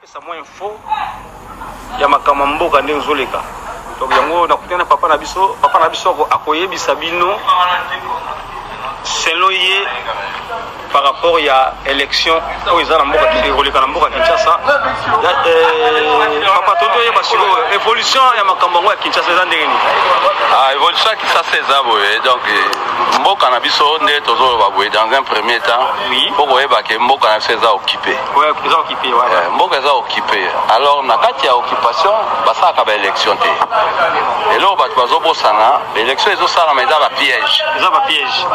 Pesa mwa info ya makambo ya mboka ndenge ezoleka. Donc yango nakutani na papa na biso, papa na biso akoyebisa bino selon ye par rapport ya élection oyo eza na mboka ekoleka na mboka Kinshasa. Eh, papa toto oyeba sikoyo évolution ya makambo yango ya Kinshasa eza ndenge nini? Ah, évolution ya Kinshasa eza boye donc eh, mboka na biso nde tozoloba boye dans un premier temps oui. mpo koyeba ke mboka na biso eza occupé ouais, eza occupé ouais. Eh, mboka eza occupé alors na kati ya occupation basalaka baélection te eloko bato bazobosana baélection ezosalama eza bapiège eza bapiège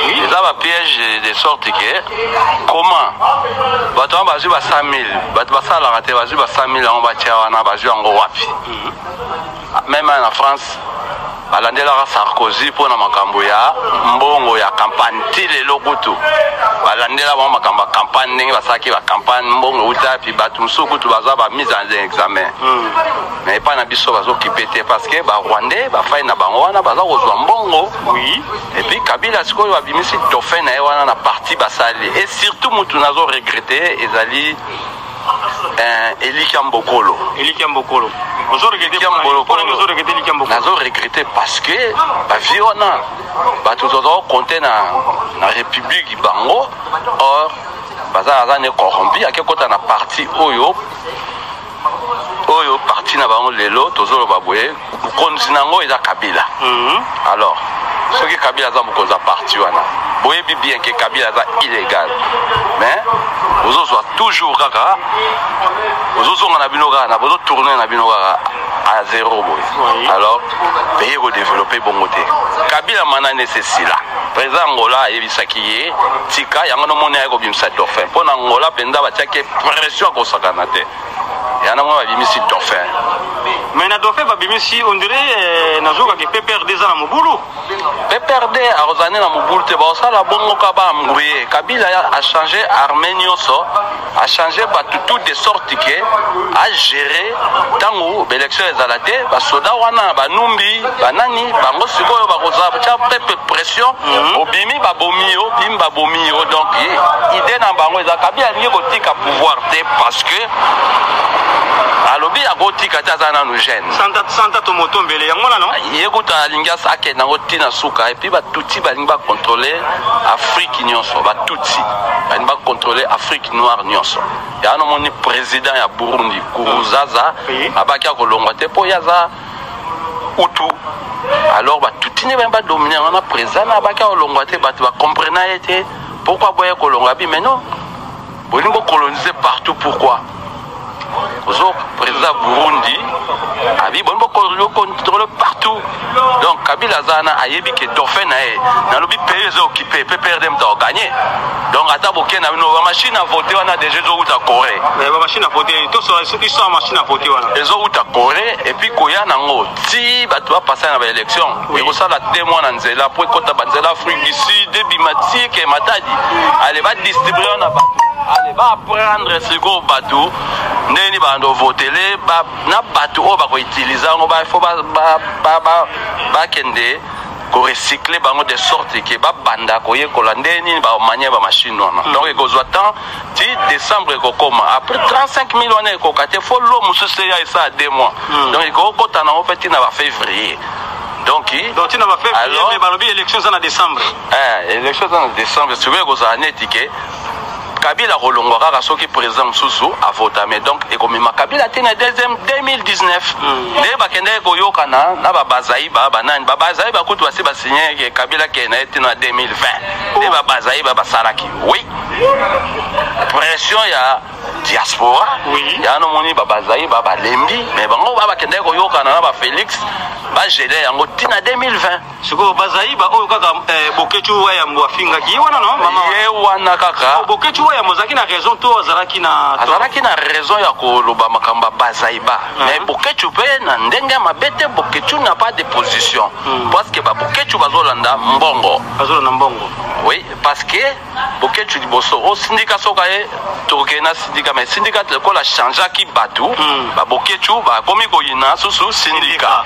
oui. eza bapiège de sorte ke comment bato wana bazwi ba 100 000 bato basalaka te bazwi ba 100 000 yango batya wana bazwi yango wapi mm -hmm. meme na france Balandelaka Sarkozy mpo na makambo ya mbongo ya campagne ti lelo kutu balandela bango makambo ya campagne ndenge basalaki ba campagne mbongo euta wapi bato mosusu kutu baza ba mise en examen hmm. mais epai na biso bazokipe te parce que ba rwandais bafai na bango wana baza kozwa mbongo oui. et puis Kabila sikoyo abimisi dauphin na ye wana na parti basali et surtout mutu nazo regrette ezali Eh, Elikia Mbokolo. Elikia Mbokolo. Ozo regretter Mbokolo. Ozo regretter Elikia Mbokolo. Nazo regretter parce que ba vie wana bato tozo compter na na République bango or baza aza ne corrompu ake kota na parti oyo oyo parti na bango lelo tozoloba boye mokonzi na yango eza kabila mm -hmm. alors soki kabila aza mokonzi ya parti wana boyebi bien ke kabila aza illégal mais bozozwa toujours kaka bozozonga na bino kaka na bozotourne na bino kaka à zéro boye oui. alors pays kodéveloppe bongo te kabila mana nesesila président angola ayebisaki ye tika yango nomoni aye kobimisa dauphin mpo na angola mpenza batiaki pression akosakana te yana mwa babimisi dauphin mais na dauphin babimisi on dirait eh, nazokaki pprd eza na mobulu pprd akozala nde na mobulu te bakosala bongo ka baembrouye kabila achange armée nyonso achange bato tout de sorte ke agere ntango baélection ezala te basoda wana banumbi banani bango sikoyo bakozala tya pepe pression mhm. obimi babomi yo obimi babomi yo donc idée na bango eza kabila alingi kotika pouvoir te parce que alobi akotika te aza nanu jeune santa tomoto mbele yango wana no ye kutu alingi akende yango ntina suka epuis batutsi balingi bacontrole afrique nyonso batutsi balingi bacontrole afrique noire nyonso yango nomoni président ya burundi kuruzaza abaki akolongwa te mpo ye aza hutu alors batutsi nde balingi badomine yango na président na abaki akolongwa te bato bacomprena ye te pourquoi boye kolongwa bi mais non Bolingi bo coloniser partout pourquoi? Ozo président Burundi abi bolingi bo contrôler partout. Donc Kabila aza wana ayebi ke dauphin na ye nalobi pays eza occupé PPRD moto akoganye. Donc ata boke na bino ba machine à voter wana déjà ezowuta Corée. Eh, ba machine à voter toso histoire machine à voter wana. Ezowuta Corée et puis koya nango ti bato bapasa na ba élection ekosala te mwa na nzela mpo ekota banzela Afrique du Sud ebima ti eke Matadi ale ba distribuer na bato ale ba apprendre sikoyo bato ndenge nini bando votele ba, na bato oyo bakoutilize yango ba, fo bakende korecycle bango de sorte ke babanda koyekola ndenge nini bamanie bamashine wana mm. donc ekozwa temps ti décembre ekokoma après 35 000 wana ekoka te fo lo mosusu eya esala 2 mois mm. donc ekokota nango mpe ntina ba février donc donc ntina ba février mais balobi élection eza na décembre eh, élection eza na décembre sikoyo ekozala neti ke kabila akolongwa kaka soki président mosusu avotame donc ekomema kabila te na deuxième 2019 mm. nde bakendaki koyokana na babazaiba banani babazaiba kutu basi basigne ke kabila kee na ye te na 2020 nde babazaiba basalaki oui pression ya diaspora oui. ya nomoni babazaiba balembi mais bango bakendaki koyokana na bafélix bagele yango ntina 2020 sikoyo bazaiba oyo kaka eh, boketshu wayambo afingaki ye wana no mama ye wana kaka oh, boketshu wayambo azalaki na raison to azalaki na azalaki na raison ya koloba makambo ya bazaiba uh -huh. mais boketshu mpe na ndenge ya mabe te boketshu n'a pas de position mm. parce que baboketshu bazolanda mbongo bazolanda mbongo oui parce que boketshu liboso osindika soka ye tokokende na sindika Sindika, mais Sindika lokola changeaki bato, babokecu bakomi koyina susu Sindika.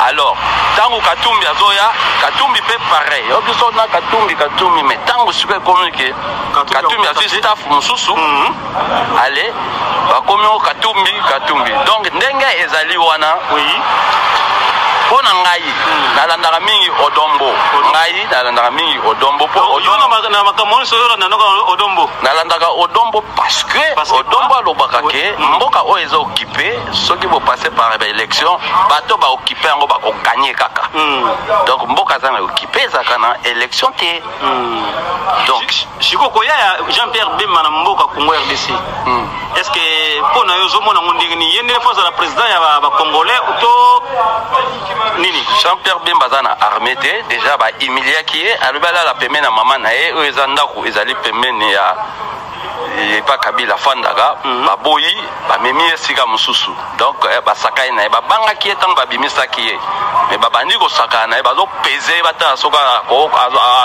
Alors ntango Katumbi azoya, Katumbi mpe pareil, yo biso na Katumbi, Katumbi, mais ntango sikoyo ekomi ke Katumbi azwi staff mosusu, ale bakomi o Katumbi, Katumbi. Donc ndenge ezali wana, mpo na ngai nalandaka mingi Odombo, ngai nalandaka mingi Odombo mpo yo na makambo nyonso oyo olandaka Odombo. Nalandaka Odombo parce que Parce que Odombo quoi? Alobaka ke mboka oyo eza occupé, soki bopasse par baélection, bato baoccupe yango bakoganye kaka. Donc mboka aza na occupé, ezalaka na élection te. Donc Sikoyo koya ya Jean Pierre Bemba na mboka Congo RDC, est ce que mpo na yo ozomona yango ndenge nini? Ye ndenge fo azala président ya bacongolais to nini? Jean Pierre Bemba aza na armée te. Déjà bahumiliaki ye, alobi alala pembeni na mama na ye oyo eza ndako ezali pembeni ya epa Kabila afandaka. Baboyi, bamemi ye esika mosusu. Donc basaka ye na ye, babangaki ye. Ntango babimisaki ye, me babandi kosakana na ye, bazopese, batala soki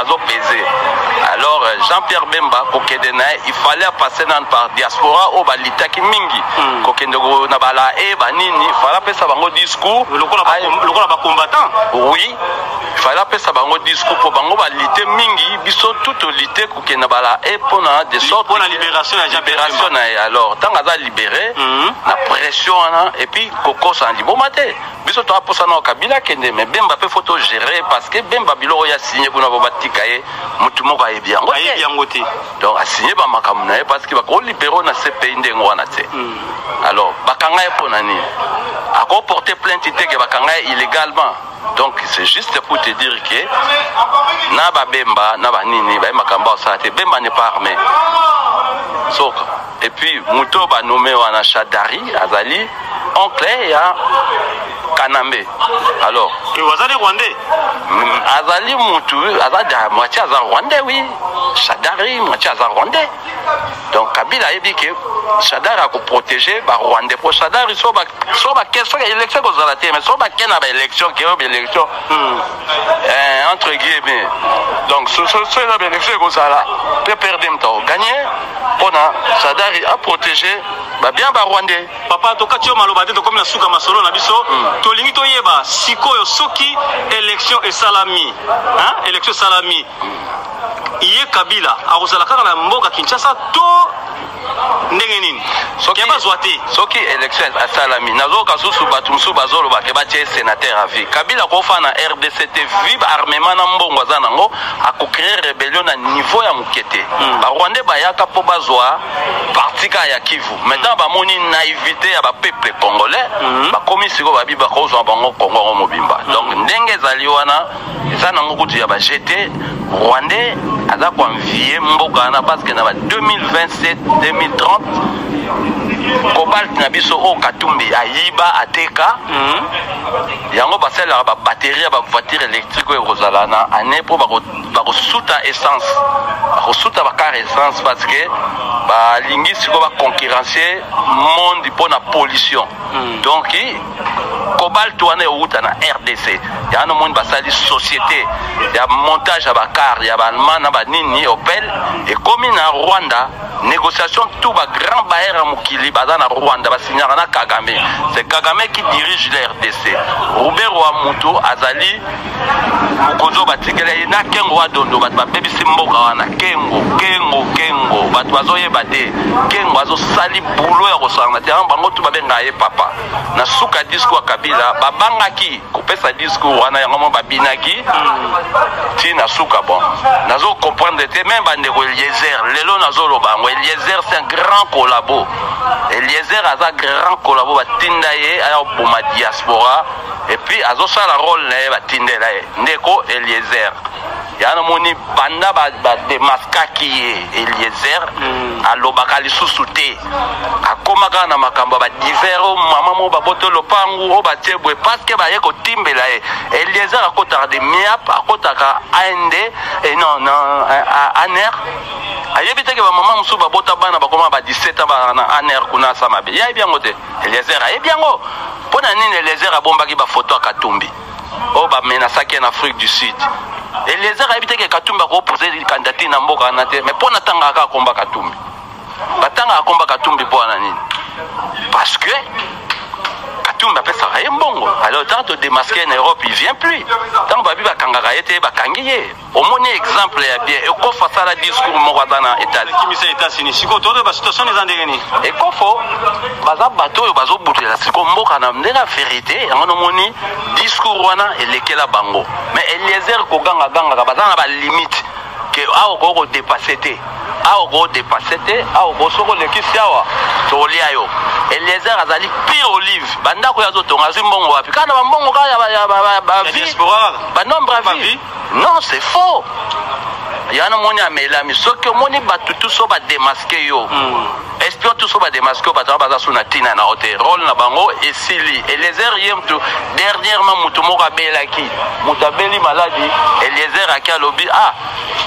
azopese. Alors Jean Pierre Bemba, kokende na ye, il fallait apasser nanu par diaspora oyo balitaki mingi kokende na bala e banini, fallait apesa bango discours. Lokola bacombattant. Oui, fallait apesa bango discours mpo bango balite mingi. Biso tout tolite kokende bala e mpona de sorte mpona libération ya Jean Pierre libération Bemba. Na ye. Alors ntango aza libéré na pression wana, et puis kokosa na liboma te, biso toaposa na Kabila akende, mais Bemba mpe faut togérer, parce que Bemba, biloko oyo asigne kuna po batika ye, motu moko ayebi yango ayebi te. Yango te. Donc asigne bamakambo na ye parce que bakolibérer na CPI ndenge wana te. Alors bakanga ye mpo na nini? Akoporter plainte te ke bakanga ye illégalement. Donc c'est juste pour te dire que na babemba na banini baye makambo asala te. Bemba n'est pas armé. So et puis moto oyo banome wana Shadari azali oncle ya Kanambe. Alors azali rwandais. Azali mutu aza da moitié aza rwandais. Oui, Shadari moitié aza rwandais. Donc Kabila ayebi ke Shadari akoprotéger barwandais, po Shadari so bake, soki élection ekozala te, mais so bake na baélection, ke oyo baélection, entre guillemets, donc so eza baélection ekozala, PPRD moto akoganye mpona Shadari aprotéger babien barwandais. Papa, tokati yo maloba te, tokomi na suka masolo na biso. Tolingi toyeba sikoyo, soki élection esalami, hein? Élection esalami, ye Kabila akozala kaka na mboka Kinshasa to ndenge nini? Ke bazwa te. Soki élection asalami, nazoyoka susu bato mosusu bazoloba ke batie ye sénateur à vie. Kabila kofa na RDC te. Vi armement na mbongo aza nango, akocréer rébellion na niveau ya moke te. Barwandais bayaka mpo bazwa parti kaka ya Kivu. Maintenant bamoni naïveté ya bapeuple congolais, bakomi sikoyo babi bakozwa bango Kongo yango mobimba. Donc ndenge ezali wana, eza nango kutu ya bagt rwandais aza koenvie mboka wana, parce que na ba 2027, 2030, cobalt na biso oyo Katumbi ayiba, ateka yango, basalelaka babatterie ya bavoiture électrique oyo ekozala na année mpo bakosuta essence, bakosuta bacar essence, parce que balingi sikoyo baconcurrencer monde mpo na pollution. Donc cobalt wana euta na RDC. Yango nomoni basali société ya montage ya bacar ya baallemand na banini Opel, ekomi na Rwanda. Négociation, tout bagrand bailleur ya mokili baza na Rwanda, basignaka na Kagame. C'est Kagame qui dirige la RDC. Ruberwa mutu azali mokonzi oyo batikela ye na Kengo wa Dondo. Bato babebisi mboka wana. Kengo, Kengo, Kengo, bato bazoyeba te. Kengo azosali bulo ya kosangana te. Yango bango tu babengaka ye papa. Na suka discours ya Kabila, babangaki kopesa discours wana, yango mo babinaki ti na suka. Bon, nazo comprendre te. Même bandeko Eliezer, lelo nazoloba yango, Eliezer c'est un grand collabo. Eliezer aza grand collabo. Batinda ye aya koboma diaspora, et puis azosala rôle na ye. Batindela ye ndeko Eliezer. Ya namoni banda bademaskaki ye, Eliezer alobaka lisusu te, akóma kaka na makambo ya badivers oyo mama moko baboto lopangu oyo batie boye, parce que baye kotimbela ye. Eliezer akotaka DEMIAP, akotaka AND et non, non, ANR. Ayebi te ke bamama mosusu babota bana bakoma ba 17 ans na ANR kuna, asa mabe. Ye ayebi yango te. Eliezer ayebi yango. Mpo na nini Eliezer abombaki bafoto ya Katumbi oyo bamenasaki ye na Afrique du Sud? Eliezer ayebi te ke Katumbi akopose candidature na mboka wana te, mais mpo na ntangaka kaka komba Katumbi. Batangaka komba Katumbi mpo wana nini? Parce que Katumbi apesaka ye mbongo. Alors tant to démasquer na Europe, il vient plus. Tant babi bakangaka ye te, bakangi ye. Omoni exemple ya bien, Ekofo asala discours moko aza na États-Unis. Kimisa États-Unis. Sikoyo tozo ba situation eza ndenge nini? Ekofo baza bato oyo bazobutela sikoyo mboka na ndenge ya verité. Yango nomoni discours wana elekela bango. Mais Eliezer koganga-gangaka baza na balimite ke awa okoki kodepase te, awa okoki kodepase te, awa okoki soki olekisi awa tokolia yo. Eliezer azali pire olive. Bandako oyo azotonga azwi mbongo wapi? Kaka na bambongo kaka ya Ya diaspora kaka. Banombre ya Ba vie. vie. Non, c'est faux. Yana omoni amelami. Soki omoni bato tu so bademaske yo, espion tu so bademaske yo, bato wana baza su na ntina na yo te. Role na bango esili. Eliezer ye mutu dernièrement, mutu moko abelaki, moto abeli maladi, Eliezer aki alobi: "Ah,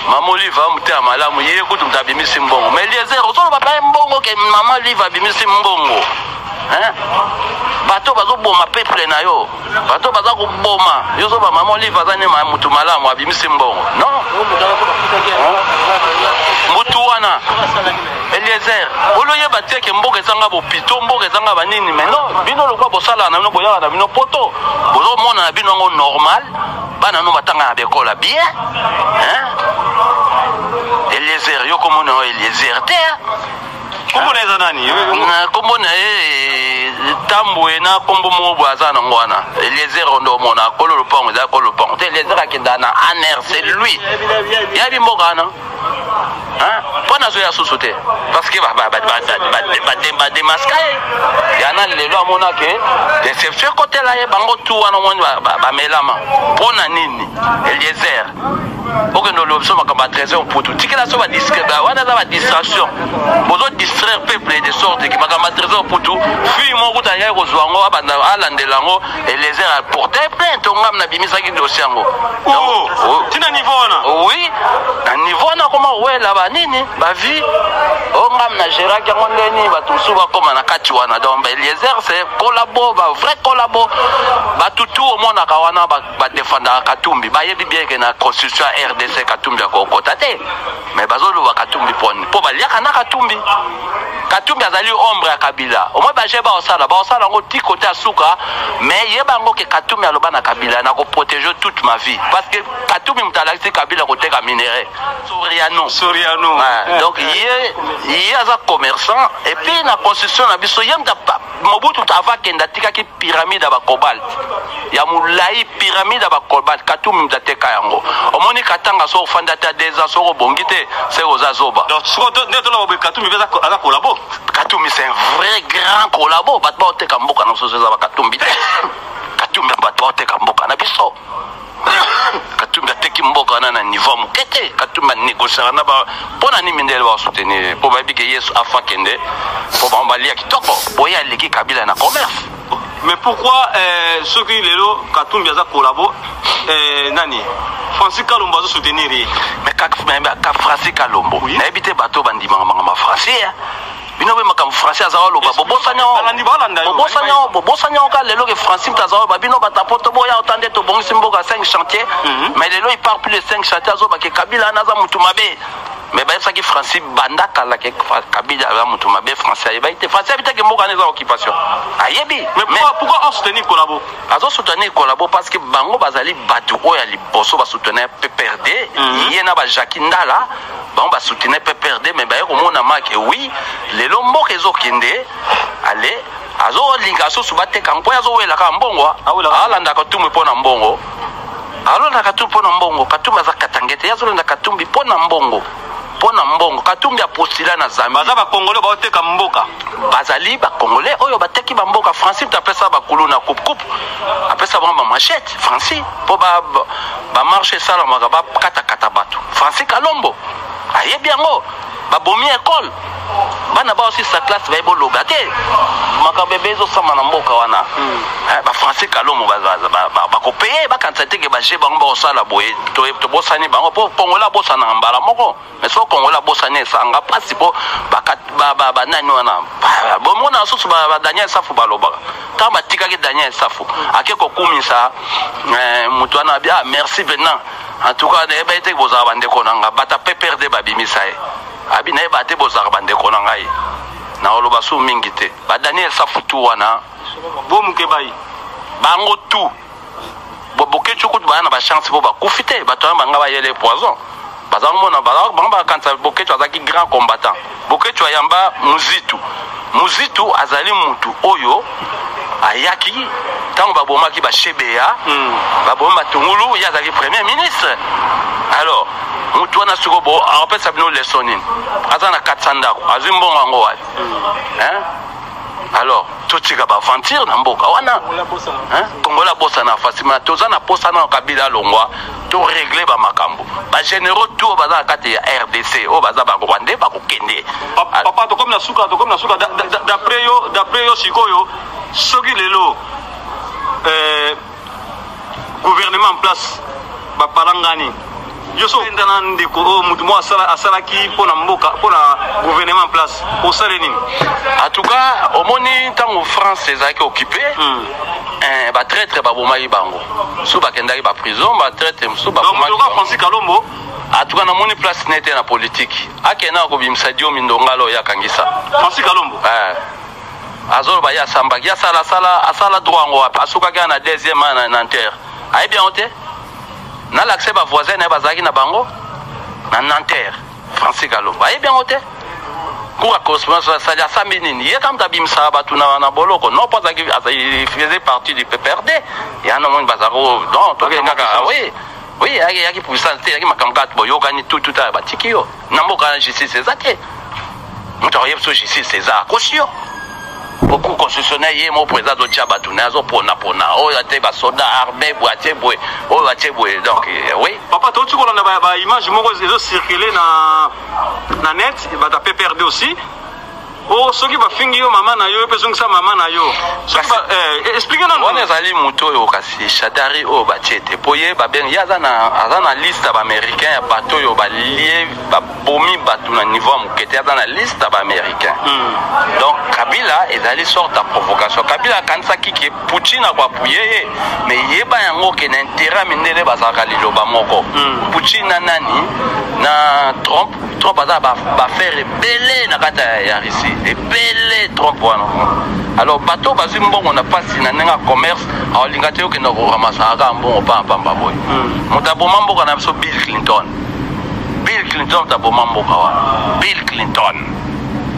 mama Olive amutu ya malamu." Ye kutu moto abimisi mbongo. Mais Eliezer ozoloba pa ye mbongo ke mama Olive abimisi mbongo, hein? Bato bazoboma peuple na yo, bato baza koboma yo, ozoba mama Olive aza ne mutu malamu abimisi mbongo. Non, mutu wana Eliezer oloyeba te ke mboka ezanga bopito, mboka ezanga banini. Mais non, bino lokwa bosalaka na bino, boyaka na bino poto, bozomona na bino yango normal. Bana no batanga na bekola bien, hein? Eliezer, yo komona yo Eliezer te, hein? Kombo na eza nani? Na kombo na ye Tambwe na kombo moko boye aza nango wana. Eliezer ndo omona kolo lopango, eza kolo lopango te. Eliezer akendaka na ANR, c'est lui yabi mboka wana, hein? Mpo nazoya susu te parce que bademaska ye. Yana lelo amona ke déception ekotela ye. Bango tu wana omoni bamelama mpo na nini? Eliezer okende oloba biso makambo ya Trésor Mputu, tikela so wana eza badistraction. Bozodistraire peuple de sorte ke makambo ya Trésor Mputu, fille moko kuta ayaki kozwa yango, abanda alandela yango. Eliezer aporte plainte, ongam nabimisaki dossier yango. Oh, tina niveau wana? Oui, na niveau wana akoma kowela banini bavi o ngam na géraki yango ndeni bato mosusu bakóma na kati wana. Donc ba Eliezer, c'est collabo, ba vrai collabo. Bato tu omonaka wana badefendaka Katumbi, bayebi bien ke na constitution ya RDC Katumbi akokota te. Mais bazoloba Katumbi poni mpo baliaka na Katumbi. Katumbi azali ombre ya Kabila. Omoi baje baosala baosala yango ti kote ya suka. Mais yeba yango ke Katumbi aloba na Kabila: "Nakoprotege toute ma vie", parce que Katumbi moto alakisi Kabila koteka minerai Soriano. Soriano. Ouais, donc ye aza commerçant. Et puis na constitution na biso, ye moto Mobutu ava akende atikaki pyramide ya bacobalt ya molai, pyramide ya bacobalt. Katumbi moto ateka yango. Omoni Katanga, so ofandi ata 2 ans, soki obongi te, seke oza zoba. Donc sikoyo nde toloba boye, Katumbi mpe aza collabo? Katumbi, c'est un vrai grand collabo. Bato baoteka mboka na biso eza bakatumbi te. Katumbi, bato baoteka mboka na biso. Katumbi ateki mboka wana na niveau ya moke te. Katumbi anégociaka na ba mpo na nini mindele basoutenir? Mpo bayebi ke yesu afa kende mpo bango balia kitoko boye. Aleki Kabila na commerce. Mais pourquoi soki lelo Katumbi aza collabo, nani, Francis Kalombo azosoutenir ye? Mais ka Francis Kalombo, nayebi te. Bato bandimaka makambo ya Francis, hein. Bino mpe makambo Francis aza oloba, bobosani yango. Balandi balanda yo. Bobosani yango, bobosani yango. Ka lelo ke Francis moto aza oloba: "Bino bato ya poto, boya ota nde tobongisi mboka, 5 chantier." Mais lelo il parle plus de 5 chantier, azoba ke Kabila wana aza mutu mabe. Mais bayebisaki Francis banda kala ke Kabila aza mutu mabe. Francis ayebaki te. Francis ayebi te ke mboka wana eza occupation, ayebi. Mais pourquoi osoutenir collabo? Azosoutenir collabo parce que bango bazali bato oyo ya liboso basoutenir PPRD. Ye na bajaki Ndala, bango basoutenir PPRD. Mais baye komona make oui, lelo mboka ezokende ale, azolinga susu bateka mpo azowelaka mbongo. Awelaka. Alandaka Katumbi mpo na mbongo, alanda Katumbi mpo na mbongo. Katumbi aza katange te, ye azolanda Katumbi mpo na mbongo, mpo na mbongo. Katumbi apostula na Zambie. Baza bacongolais baoteka mboka. Bazali bacongolais oyo bateki bamboka. Francis moto apesa bakulu na coupe-coupe, apesa bango bamachete. Francis mpo bamarche esalamaka, bakatakata bato. Francis Kalombo ayebi yango. Babomi ekole, bana baosisa classe, bayebi oloba te. Makambo ebe ezosama na mboka wana. Eh, bafrancis Kalombo bakopeye. Bakanisa teke baje bango bakosala boye, tobosani bango mpo Kongola abosanaka mbala moko. Mais so Kongola abosani, esanga mpasi mpo banani wana bomona susu. Badaniel Safu balobaka, ntango batikaki Daniel Safu ake kokumisa moto wana abi: "Ah, merci. Maintenant, en tout cas, nayeba ete bozala bandeko na nga." Bata PPRD babimisa ye. Abi nayeba te bozalaka bandeko na ngai. Nakoloba su mingi te. Ba Daniel Safu tout wana. Bo Mukebayi. Bango tout. Bo Boketshu kutu baya na ba chance po bakufi te. Bato wana banga bayele poison. Baza komona bango bakanisa Boketshu azalaki grand combattant. Boketshu ayamba Muzitu. Muzitu azali mutu oyo ayaki ntango babomaki ba Shebeya, babomi Matungulu, ye azalaki premier ministre. Alors mutu wana sikoyo bo akopesa bino leçon nini? Aza na 400 ndako, azwi mbongo yango wapi? Hein? Alors totika ba aventure na mboka wana. Hein? Congolais abosana facilement. Toza na posa na Kabila alongwa, to régler ba makambo. Ba généraux tout baza na kati ya RDC, oyo baza ba Rwandais bakokende. Papa, tokomi na suka, tokomi na suka. D'après yo sikoyo, soki lelo gouvernement en place bapalangani, yo so enda na ndeko oyo motu moko asalaki mpo na mboka, mpo na gouvernement en place, osale nini? En tout cas, omoni ntango France ezalaki occupé, batraître babomaki bango, mosusu bakendaki baprison, batraître mosusu babomaki. Donc Francis Kalombo, en tout cas namoni place nete na politique, akenda kobimisa Diomi Ndongala oyo akangisa Francis Kalombo. Azoloba ye asambaki, asala asala asala droit yango wapi? Asukaki na deuxième na Nanterre, ayebi yango te. Nalakise bavoisin na ye bazalaki na bango na Nanterre. Francis Kalombo ayebi yango te. Cour ya correspondance asali, asambi nini? Ye kamta abimisaka bato na boloko, non, mpo azalaki, faisait partie du PPRD. Ya namoni bazalaki non, tokende kaka. Oui, yaki puissance te, yaki makambo kaka boyokani tututa, batiki yo na mboka na justice eza te. Moto akoyebi so justice eza, akosi yo. Po cour constitutionnel, ye mo président azotia bato na ye, azoponapona oyo atie basoda armé boye, atie boye, oyo atie boye. Donc oui. Papa, touti kolanda baimage moko ezocircule na net, bato ya PPRD aussi. O soki bafingi yo mama na yo, yo mpe ezongisa mama na yo. Soki explique nano. Wana ezali moto oyo kasi Shadari oyo batie te po ye babengi ye aza na liste ya baaméricain ya bato oyo balie, babomi bato na niveau ya moke te. Aza na liste ya baaméricain. Donc Kabila ezali sorte ya provocation. Kabila akanisaki ke Poutine akoappuyer ye, mais yeba yango ke na intérêt ya mindele bazalaka liloba moko. Poutine na nani? Na Trump. Trump aza baaffaire ebele na kati ya Russie, ebele Trump wana. Alors bato bazwi mbongo na mpasi na ndenge ya commerce, aolinga te okenda koramasaka kaka mbongo pambapamba boye. Moto aboma mboka na biso, Bill Clinton. Bill Clinton moto aboma mboka wana. Bill Clinton,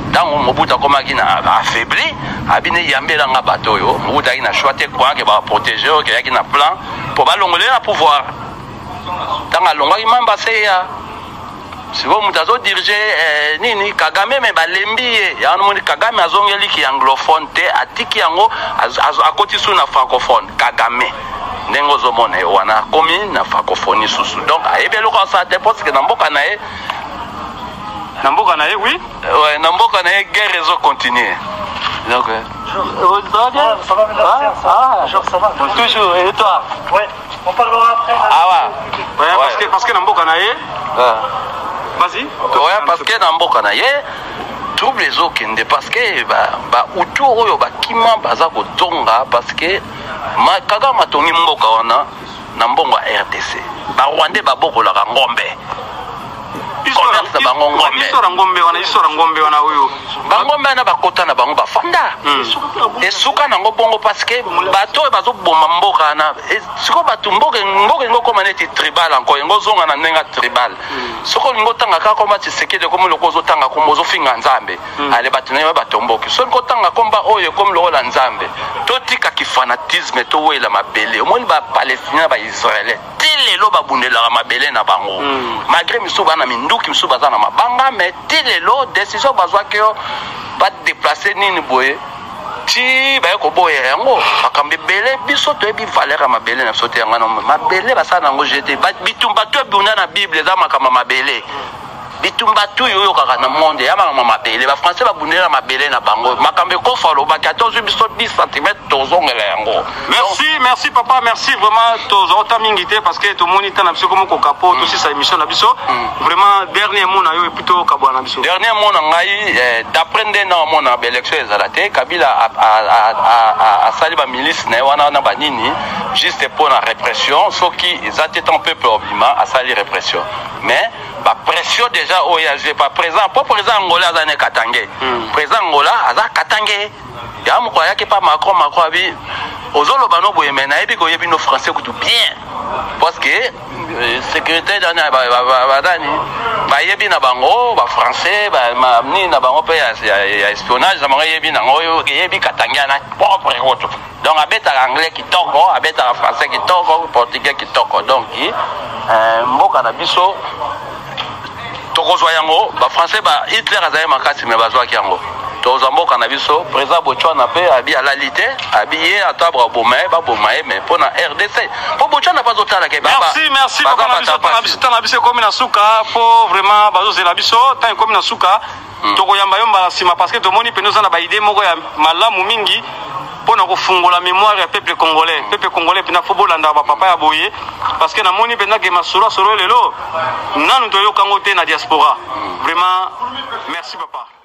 ntango Mobutu akomaki na affaibli, abine yambelanga bato oyo. Mobutu ayaki na choix te, croyant ke baprotege oyo keyaki na plan mpo balongola ye na pouvoir. Ntango alongwaki, mamba seya sikoyo moto azodirige nini? Kagame. Me balembi ye yango, nomoni Kagame azongeliki anglophone te, atiki yango, akoti su na francophone. Kagame ndenge ozomona ye wana, akomi na francophonie susu. Donc ayebi eloko asala te, parce que na mboka na ye Na mboka na ye, oui. Ouais, na mboka na ye guerre ezocontinue. Donc Ça va bien? Ça va, ah, ah, bonjour, ça va? Toujours, et toi? Ouais, on parlera après. Ah ouais. Ouais, parce que na mboka na ye. Ah. Vas-y. Ouais, parce que na mboka na ye trouble ezokende, parce que bahutu oyo bakima baza kozonga, parce que Kagame atongi mboka wana na mbongo ya RDC. Barwandais babokolaka ngombe, commerce na bango ngombe. Histoire ya ngombe wana, histoire ya ngombe wana oyo. Bangombe wana bakota na bango, bafanda, esuka nango bongo, parce que bato oyo bazoboma mboka wana. Sikoyo bato mboka engo okóma neti tribal encore, yango ozonga na ndenge ya tribal. Soki olingi otanga kaka komba Tshisekedi, ekomi loko ozotanga komba, ozofinga Nzambe. Ale bato na ye batomboki. Soki otanga komba oyo, ekomi lokola Nzambe. Totikaki fanatisme, towela mabele. Omoni bapalestinien na baisraélien, ti lelo babundelaka mabele na bango, malgré misusu baza na minduki, misusu baza na mabanga, mais ti lelo décision bazwaki yo badeplace nini boye, ti baye koboya yango. Makambo ebele, biso toyebi valeur ya mabele na biso te. Yango wana mabele basala nango jeu te. Bitumba to ebunda na Bible eza makambo ya mabele. Bitumba tu oyo oyokaka na monde ya makambo ya mabele. Bafrançais babundela mabele na bango. Makambo ekofa, olobaki ata ozwi biso 10 cm, tozongela yango. Merci, merci papa, merci vraiment. Tozota mingi te parce que tomoni ta na biso komo koka po tosisa émission na biso. Vraiment, dernier mot na yo et plutôt kabwana na biso. Dernier mot na ngai, d'après nde na omona, baélection ezala te. Kabila asali bamilice na ye wana na banini juste mpo na répression. Soki eza te, tant peuple obima, asali répression, mais Bapression déjà oyo azwi pa président, mpo président Angola aza ne katange. Président Angola aza katange ya moko ayaki pa Macron. Macron abi ozoloba no boye, mais nayebi koyebi no français kutu bien, parce que sécurité dani badani bayebi na bango bafrançais, nini na bango mpe ya espionnage na bango, eyebi nango oyo eyebi katange ana propre kutu. Donc abetaka anglais kitoko, abetaka français kitoko, portugais kitoko. Donc mboka na biso tokozwa yango. Bafrançais ba Hitler azali makasi, mais bazwaki yango. Tozwa mboka na biso. Président Botswana mpe abi alali te, abi ye ata baboma ye, baboma ye, mais mpo na RDC, mpo Botswana mpe azotalaka. Merci, merci papa na biso. Tana biso, tana biso ekomi na suka, mpo vraiment bazozela biso. Ntango ekomi na suka, tokoyamba yo mbala nsima, parce que tomoni mpenza oza na baidée moko ya malamu mingi mpona kofungola mémoire ya peuple congolais. Peuple congolais mpenza, faut bolandaka bapapa ya boye, parce que namoni mpenza ke masolo asolo lelo nanu toyokango te na diaspora. Vraiment merci, papa.